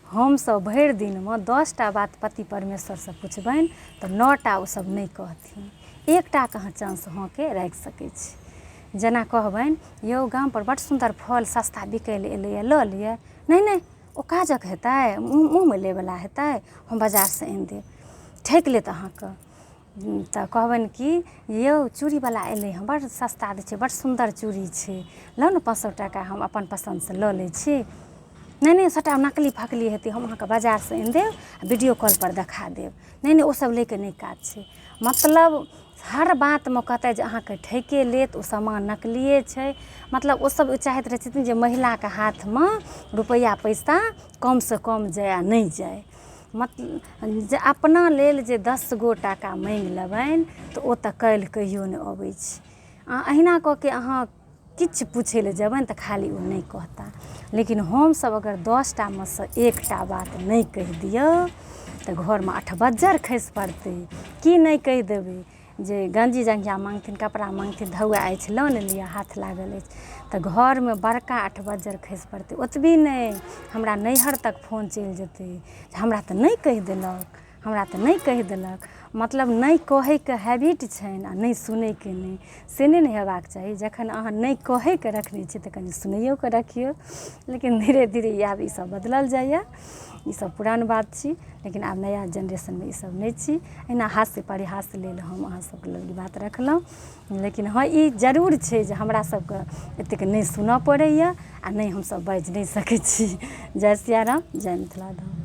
हमसभ भरि दिनमे 10टा बात पति परमेश्वरसँ पुछबनि तऽ 9टा ओसभ नहि कहथिन। एकटाके अहाँ चांस हँके राखि सकै छी। जेना कहबनि, यौ गामपर बड्ड सुन्दर फल सस्ता बिकै लए एलैए, लऽ लिअ। नहि नहि, ओ काजक हेतै? मुँहमे लैवला हेतै? हम बजारसँ आनि देब। ठकि लेत अहाँके। तऽ कहबनि कि यौ चूड़ीवला एलै हँ, बड़ सस्ता दै छै, बड़ सुन्दर चूड़ी छै, लाउ ने 500 टाका, हम अपन पसन्दसँ लऽ लै छी। नहि नहि, सबटा नकली फकली हेतै, हम अहाँके बजारसँ आनि देब आओर वीडियो कॉलपर देखा देब। नहि नहि, ओसब लैके नहि काज छै। मतलब हर बातमे कहतै जे अहाँके ठकिए लेत, ओ सामान नकलिए छै। मतलब ओसब चाहैत रहै छथिन जे महिलाके हाथमे रुपैआ पैसा कमसँ कम जाइ आओर नहि जाइ। जे अपना लेल जे 10 गो टाका माँगि लेबनि तऽ ओ तऽ काल्हि कहियो नहि अबै छै। अहाँ अहिना कऽ के अहाँ किछु पुछै लए जेबनि तऽ खाली ओ नहि कहता। लेकिन हमसब अगर 10टामे सँ एकटा बात नहि कहि दियौ तऽ घरमे अठबज्जर खसि पड़तै। की नहि कहि देबै जे गञ्जी जँघिया मङ्गथिन, कपड़ा मङ्गथिन, धौआ अछि लऽ ने लिअ, हाथ लागल अछि, तऽ घरमे बड़का अठबज्जर खसि पड़तै। ओतबी नहि, हमरा नैहर तक फोन चलि जेतै जे हमरा तऽ नहि कहि देलक, हमरा तऽ नहि कहि देलक। मतलब नहि कहैके हैबिट छनि आओर नहि सुनैके नहि, से नहि ने हेबाक चाही। जखन अहाँ नहि कहैके रखने छी तऽ कनि सुनैयोके रखियौ। लेकिन धीरे धीरे आब ई सब बदलल जाइए। ई सब पुरान बात छी, लेकिन आब नया जेनरेशनमे ई सब नहि छी। एहिना हास्य परिहास लेल हम अहाँ सबके लेल ई बात रखलहुँ। लेकिन हँ, ई जरूर छै जे हमरा सबके एतेक नहि सुनऽ पड़ैए आओर नहि हमसब बाजि नहि सकै छी। जय सिया राम, जय मिथिला धाम।